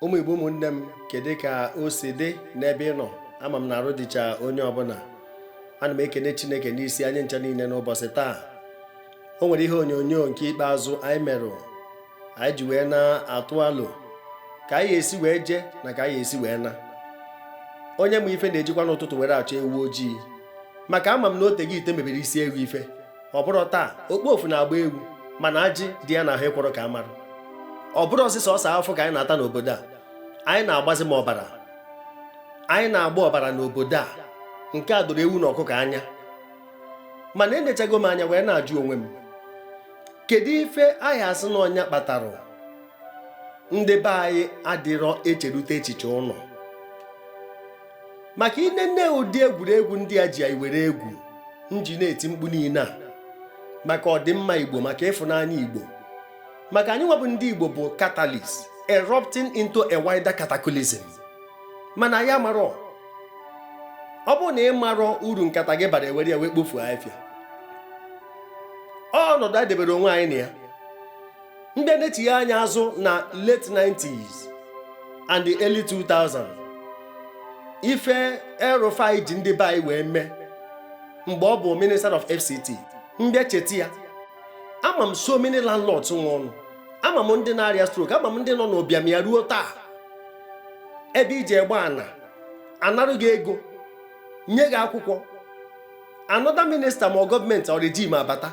Ụmụ Igbo, ụmụnne m, kedu ka o si dị n'ebe ị nọ? Ama m na arụ dịcha onye ọbụla. Ana m ekene Chineke n'isi anyị ncha niile n'ụbọchị taa. O nwere ihe onyonyo nke ikpeazụ anyị merụ, anyị ji wee na-atụ alo ka anyị esi wee jee na ka anyị esi wee na. Onye ma ife na-ejikwa n'ụtụtụ were achọ ewu ojii, maka ama m na o tego ite mebiri isi ewu ife. Ọ bụrụ taa okpofu na-agba ewu, mana ajị dị ya n'ahụ ekwọrọ ka a mara. Ọ bụrụ ọsịsọ ọsọ afọ ka anyị na-ata n'obodo a, anyị na-agbazi ma ọbara, anyị na-agba ọbara n'obodo a. Nke a doro ewu na ọkụkọ anya. Mana enechago m anya wee na-ajụ onwe m, kedu ife anyị asị na ọnya kpatara ndị be anyị adịrọ echerute echiche ụlọ? Maka inene ụdị egwuregwu ndị a ji anyị were egwu, m ji na-eti mkpu niile a maka ọdịmma Igbo, maka ịfụnanya Igbo, maka anyị nwabụ ndị Igbo bụ catalyst erupting into a wider cataclysm. Mana ya marọ, ọ bụrụ na ị marọ uru nkata gị bara, ewere ya wee kpofuo afịa. Ọnọdụ anyị debere onwe anyị na ya, ndị na-etinye anya azụ na late 90s and the early 2000, ife El-Rufai ji ndị be anyị wee mee mgbe ọ bụ Minister of FCT, ndị echeta ya. Ama m so many landlords nwe ọnụ, ama m ndị na-arịa stroke, ama m ndị nọ n'ụbịam ya ruo taa. Ebe iji egbe ana anarụ gị ego, nye gị akwụkwọ, another minister ma ọ gọọmenti ọ regime abata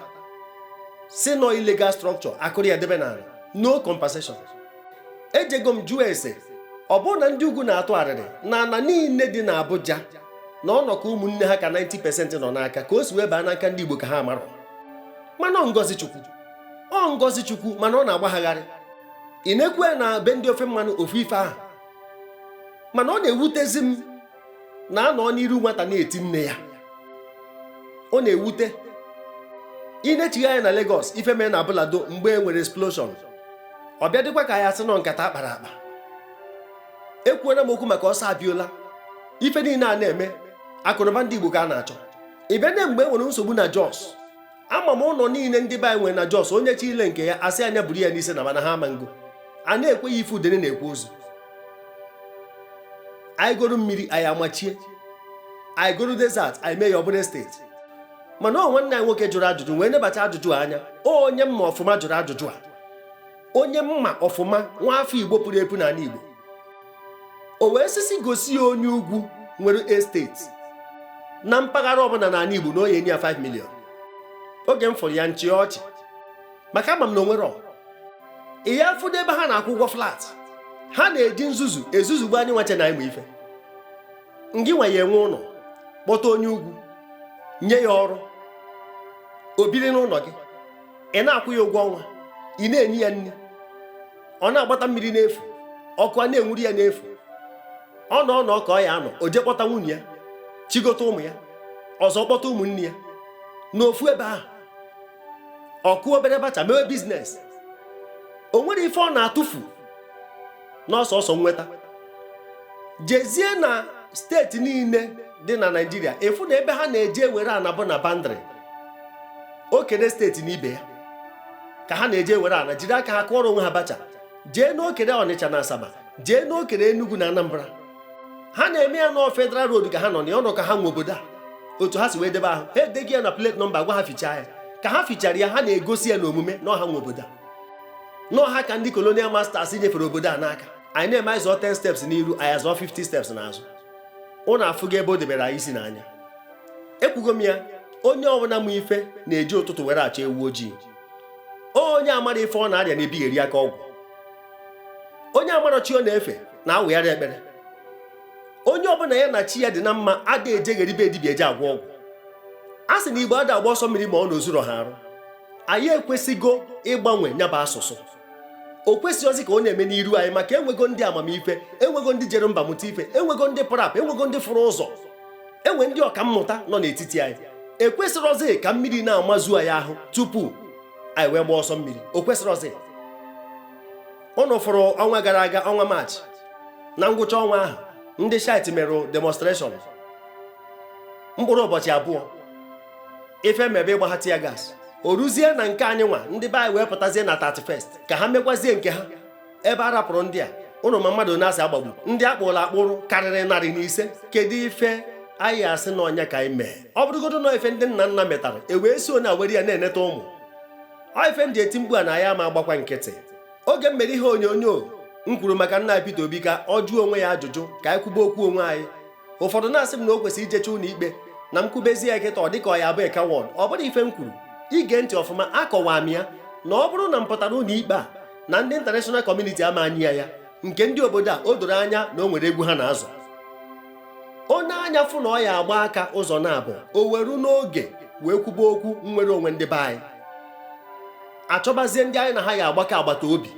si nọ illegal structure, akụrụ ya debe n'ala, no compensation. Ejego m jụọ ese, ọ bụrụ na ndị ugwu na-atụ arịrị na ana niile dị na Abuja na ọnọkọ ụmụnne ha ka 90% nọ n'aka, ka o si wee baa n'aka ndị Igbo ka ha amarọ. Mana ọ ngọzi Chukwu, ọ ngọzi Chukwu, mana ọ na-agbaghagharị. Ị na-ekwu ya na be ndị ofe mmanụ ofu ife ahụ. Mana ọ na-ewutezi m na anọ n'iru nwata na-eti nne ya, ọ na-ewute. Ị na-echigha anya na Lagos, ife mee na Abule Ado mgbe e nwere explosion, ọ bịa dịkwa ka ya asị nọ nkata akpara akpa. Ekwuona m okwu maka ọsọ Abiola. Ife niile a na-eme, akụnụba ndị Igbo ka a na-achọ. Ị bịa na mgbe e nwere nsogbu na Jos, ama m ụlọ niile ndị be anyị nwere na Jos, onye chi ile nke ya asị anya buru ya n'isi na mana ha ama ngo a na-ekwe ya ife udene na-ekwe ozu. Anyị goro mmiri, anyị amachie. Anyị goro desert, anyị mee ya ọ bụrụ steeti. Mana ọ nwanne anyị nwoke jụrụ ajụjụ wee nebata ajụjụ a anya. Onye mma ọfụma jụrụ ajụjụ a, onye mma ọfụma, nwa afọ Igbo pụrụ epu n'ala Igbo. O wee sisi gosi ya onye ugwu nwere estate na mpaghara ọbụla n'ala Igbo na onye enye ya 5 million. Oge m fụrụ ya, nchi ọchị, maka ama m na onwere ị ya afụdo ebe ha na-akwụ ụgwọ flat. Ha na-eji nzuzu ezuzugbo anyị nwache na ịmụ ife. Ngị nwa ya enwe ụlọ, kpọta onye ugwu, nye ya ọrụ, o biri n'ụlọ gị, ị na-akwụ ya ụgwọ ọnwa, ị na-enye ya nri, ọ na-agbata mmiri n'efu, ọkụ a na-enwuri ya n'efu. Ọ nọ nọ ka ọ ya anọ, o jee kpọta nwunye ya, chigote ụmụ ya ọzọ, kpọta ụmụnne ya n'ofu ebe ahụ, ọkụ obere bacha, mewe business. O nwere ife ọ na-atụfu n'ọsọ ọsọ nweta. Jezie na steeti niile dị na Naịjirịa, ịfụ na ebe ha na-eje ewere ana bụ na boundary okere steeti n'ibe ya ka ha na-eje ewere ana, jiri aka ha kụọrọ onwe ha bacha. Jee n'okere Ọnịcha na Asaba, jee n'okere Enugu na Anambra, ha na-eme ya nọọ Federal Road ka ha nọ na ọnọ ka ha nwe obodo a. Otu ha si wee debe ahụ, ha edeghị ya na plate number, gwa ha fichaa ya. Ka ha fichara ya, ha na-egosi ya n'omume na ọha nwe obodo a, n'ọha ka ndị colonial masters nyefere obodo a n'aka. Anyị na-eme, anyị zọọ 10 steps n'iru, anyị azọọ 50 steps n'azụ. Ụnụ afụgo ebe o debere anyị isi n'anya. Ekwugo m ya, onye ọbụla mụ ife na-eji ụtụtụ were achọ ewu ojii. Onye amara ife ọ na-arịa na-ebigheri aka ọgwụ. Onye amara chi ọ na-efe na-awụgharị ekpere. Onye ọbụla ya na chi ya dị na mma ada ejegheribe dibịa eje agwọ ọgwụ. A sị na Igbo ada agba ọsọ mmiri ma ọ na ozuro ha arụ. Anyị ekwesịgo ịgbanwe nyaba asụsụ. O kwesịghịzi ka ọ na-eme n'iru anyị, maka enwego ndị amamife, enwego ndị jere mba mụta ife, enwego ndị pụrụ apụ, enwego ndị fụrụ ụzọ, enwe ndị ọkammụta nọ n'etiti anyị. Ekwesịrọzi ka mmiri na-amazu anyị ahụ tupu anyị wee gbaa ọsọ mmiri. O kwesịrọzi. Ụnụ fụrụ ọnwa gara aga, ọnwa Maachị, na ngwụcha ọnwa ahụ, ndị Shiite merụ demonstration mkpụrụ ụbọchị 2. Ife mebe ịgba ha tear gas. O ruzie na nke anyị nwa, ndị be anyị wee pụtazie na 31st ka ha mekwazie nke ha. Ebe a rapụrụ ndị a Ụnụ ma mmadụ na-asị agbagbu ndị akpụrụ akpụrụ karịrị 105. Kedu ife anyị asị na ọnya ka anyị mee? Ọ bụrụgodo na ife ndị nna nna metara, e wee si onye a were ya na-eneta ụmụ. Ọ ife m ji eti mkpu a na ya ama agbakwa nkịtị. Oge m mere ihe onyonyo m kwuru maka nna Peter Obi ka ọ jụọ onwe ya ajụjụ, ka anyị kwube okwu onwe anyị, ụfọdụ na-asị m na o kwesịrị ijecha ụlọ ikpe, na m kwubezie ya kịta, ọ dịka ọ ya abụ coward. Ọ bụrụ ife m kwuru, ige ntị ọfụma, akọwaa m ya na ọ bụrụ na m pụtara ụlọ ikpe a na ndị international community ama anyị ya nke ndị obodo a, o doro anya na o nwere egwu ha na-azụ. Onye anya fụ na ọ ya agba aka ụzọ na-abụ, o weru n'oge wee kwube okwu nnwere onwe ndị be anyị, achọbazie ndị anyị na ha ya agbakọ agbata obi,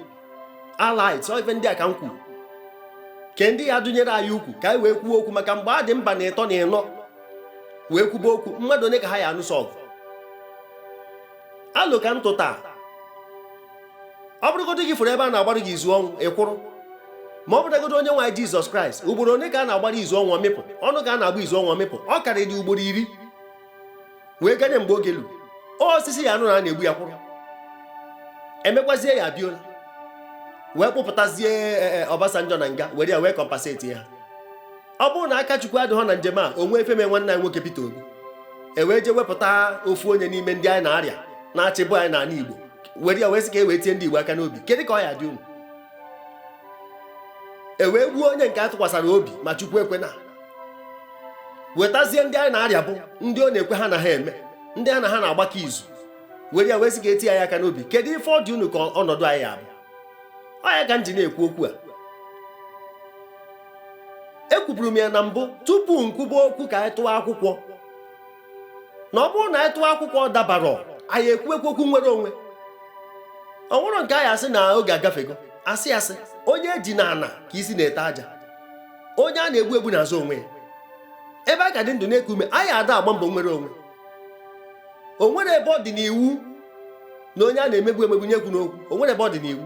allies. Ọ ife ndị a ka m kwuru, ke ndị ya dụnyere anyị ukwu ka anyị wee kwuo okwu, maka mgbe a dị mba na ịtọ na ịnọ wee kwube okwu, mmadụ onye ka ha ya anụso ọgụ? Alụ ka ntụta. Ọ bụrụgodo gị fụrụ ebe a na-agbara gị izu ọnwụ, ịkwụrụ. Ma ọ bụrụgodo onye nwaanyị Jizọs Kraịst, ugboro one ka a na-agbara izu ọnwụ ọmịpụ ọnụ, ka a na-agba izu ọnwụ ọmịpụ, ọ karịrị ugboro 10 wee ganye mgbe oge luru osisi ya anụ na a na-egbu ya kwụrụ. Emekwazie ya abịola wee kpụpụtazie Obasanjo na nga, were ya wee compensate ya. Ọ bụrụ na aka Chukwu adịghọ na njem a, onwe efeme nwanne anyị nwoke Peter Obi e wee jee wepụta ofu onye n'ime ndị anyị na-arịa na-achịbụ anyị n'ala Igbo, were ya wee sị ka e wee tie ndị Igbo aka n'obi, kedu ka ọ ya dị unu? E wee gbuo onye nke a tụkwasara obi, ma Chukwu ekwena. Wetazie ndị anyị na-arịa bụ ndị ọ na-ekwe ha na ha eme, ndị ha na ha na-agbakọ izu, were ya wee sị ka etie ya aka n'obi, kedu ife ọ dị unu ka ọnọdụ anyị abụ? Ọ ya ka m ji na-ekwu okwu a. Ekwuburu m ya na mbụ tupu m kwuba okwu ka anyị tụọ akwụkwọ, na ọ bụrụ na anyị tụọ akwụkwọ dabara, anyị ekwu ekwu okwu nwere onwe. Ọ nwere nke anyị asị na oge agafego, asị asị onye eji na ana ka isi na-ete aja, onye a na-egbu egbu n'azụ onwe ya. Ebe a ka dị ndụ na-eku ume, anyị ada agba mbọ nwere onwe. O nwere ebe ọ dị n'iwu na onye a na-emegbu emegbu nye ekwu n'okwu? O nwere ebe ọ dị n'iwu?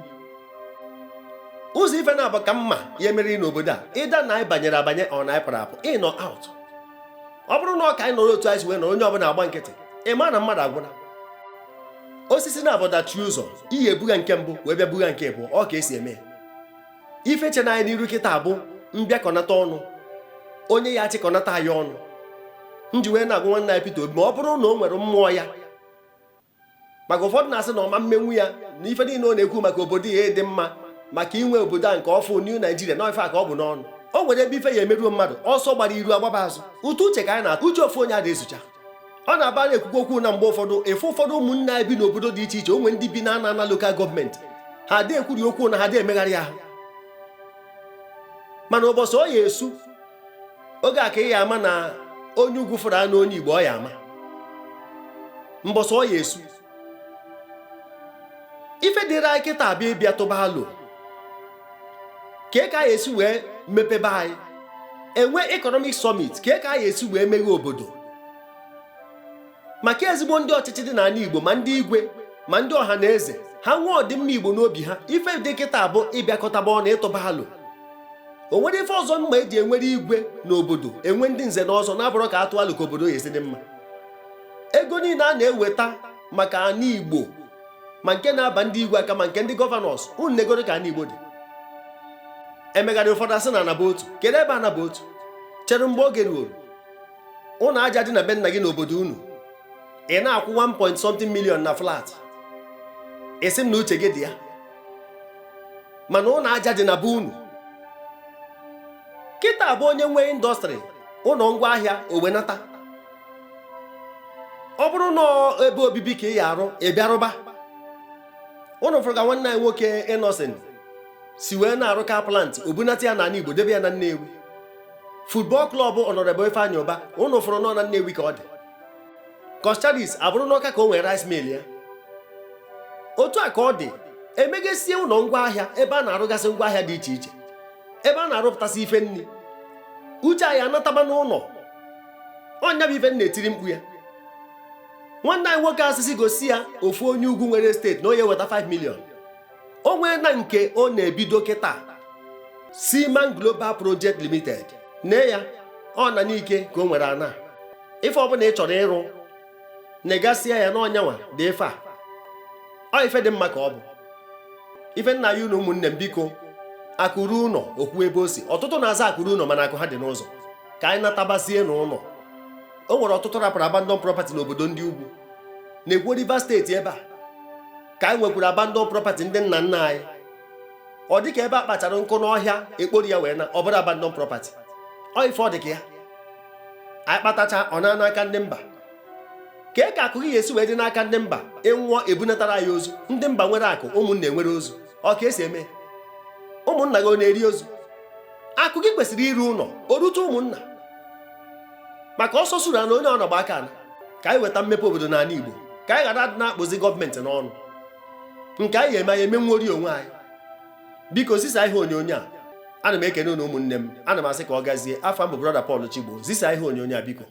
Ụzọ ife na-abụ ka mma ya emeriri n'obodo a, ịda na anyị banyere abanye, ọ na anyị pụrụ apụ, in or out. Ọ bụrụ na ọ ka anyị nọrọ otu anyị si wee nọrọ, onye ọbụla agba nkịtị, ị ma na mmadụ agwụla. Osisi na-abọdachi ụzọ, iyi ebuga nke mbụ wee bịa buga nke abụọ, ọ ka esi eme ya. Ife che na anyị n'iru kịta bụ mbịakọnata ọnụ, onye ya achịkọnata anyị ọnụ. M ji wee na-agwa nwanne anyị Peter Obi, ma ọ bụrụ na o nwere mmụọ ya, maka ụfọdụ na-asị na ọma mmenwu ya na ife niile ọ na-ekwu maka obodo ya dị mma, maka inwe obodo a nke ọfụ, New Nigeria, na ife a ka ọ bụ n'ọnụ. O nwere ebe ife ya emeruo mmadụ, ọsọ gbara iru agbaba azụ. Ụtụ uche ka anyị na-atụ uche ofu onye a na-ezucha. Ọ na-aba na-ekwukwu okwu na mgbe ụfọdụ efu ụfọdụ ụmụnne anyị bi n'obodo dị iche iche, onwe ndị bi na ana ana local government, ha adị ekwuri okwu na ha dị emegharị ahụ, mana ụbọchị ọ ya esu oge a ka ị ya ama na onye ugwu fụrụ anụ onye Igbo, ọ ya ama mbọsị ọ ya esu. Ife dịrị anyị kịta abịa ịbịa tụba alụ ka anyị esi wee mepebe anyị, enwe economic summit, ka anyị esi wee meghe obodo, maka ezigbo ndị ọchịchị dị n'ala Igbo, ma ndị igwe ma ndị ọha na eze, ha nwee ọdịmma Igbo n'obi ha. Ife dị kịta bụ ịbịakọtaba ọnụ, ịtụba alụ. O nwere ife ọzọ mma eji enwere igwe n'obodo, enwe ndị nze na ọzọ, na-abụrụ ka atụ alụ ka obodo ya esi dị mma. Ego niile a na-eweta maka ana Igbo, ma nke na-aba ndị igwe aka, ma nke ndị governors, unu negoro ka ana Igbo dị. Emegharị ụfọdụ asị na anaba otu. Kedu ebe anaba otu chere mgbe oge ruoro? Ụlọ aja dị na be nna gị n'obodo unu, ị na-akwụ 1 point something million na flat, ị sị m na uche gị dị ya. Mana ụlọ aja dị na be unu kịta bụ onye nwee industry, ụlọ ngwaahịa owenata, ọ bụrụ na ebe obibi ka ị ya arụ, ị bịarụba ụnụ. Fụrụ ka nwanne anyị nwoke Innocent si wee na-arụ car plant, obunata ya n'ala Igbo, debe ya na Nnewi. Football club Honorable Ifeanyị Ụba, ụnụ fụrụ nọ na Nnewi ka ọ dị. Coscharis abụrụ n'Ọka ka o nwere rice mill ya. Otu a ka ọ dị, emegesie ụlọ ngwaahịa ebe a na-arụgasị ngwaahịa dị iche iche, ebe a na-arụpụtasị ife nri. Uche anyị anataba n'ụlọ ọnya bụ ife m na-etiri mkpu ya. Nwanne anyị nwoke asịsị gosi ya ofu onye ugwu nwere steeti na onye weta 5 million, o nwee na nke ọ na-ebido kịta, Seaman Global Project Limited. Nee ya, ọ na n'ike ka o nwere ana. Ife ọbụla ị chọrọ ịrụ, negasịa ya n'ọnyanwa dị ife a. Ọ ife dị mma ka ọ bụ ife nna ya. Unu ụmụnne m, biko, Akụ ruo ụlọ, okwu ebe o si. Ọtụtụ na-aza akụ ruo ụlọ, mana akụ ha dị n'ụzọ. Ka anyị natabazie n'ụlọ. O nwere ọtụtụ rapụrụ abandon property n'obodo ndị ugwu na-ekwu Rivers State. Ebe a ka anyị nwekwuru abandon property ndị nna nna anyị. Ọ dị ka ebe a kpachara nkụ n'ọhịa, ekpori ya wee na ọ bụrụ abandon property. Ọ ife ọ dị ka ya, anyị kpatacha, ọ na n'aka ndị mba. Kee ka akụ gị ga-esi wee dị n'aka ndị mba? Ịnwụọ, ebunatara ya ozu. Ndị mba nwere akụ, ụmụnna enwere ozu. Ọ ka esi eme? Ụmụnna gị ọ na-eri ozu? Akụ gị kwesịrị iru ụlọ, o rute ụmụnna, maka ọsọ suru na onye ọnọgba aka ana. Ka anyị weta mmepe obodo n'ala Igbo, ka anyị ghara adị na-akpụzi gọọmenti n'ọnụ. Nke anyị eme, anyị emenwori onwe anyị. Biko, zisa ihe onyonyo a. Ana m ekene unu, ụmụnne m. Ana m asị ka ọ gazie. Afa m bụ Brother Paul Chigbo. Zisa ihe onyonyo a, biko.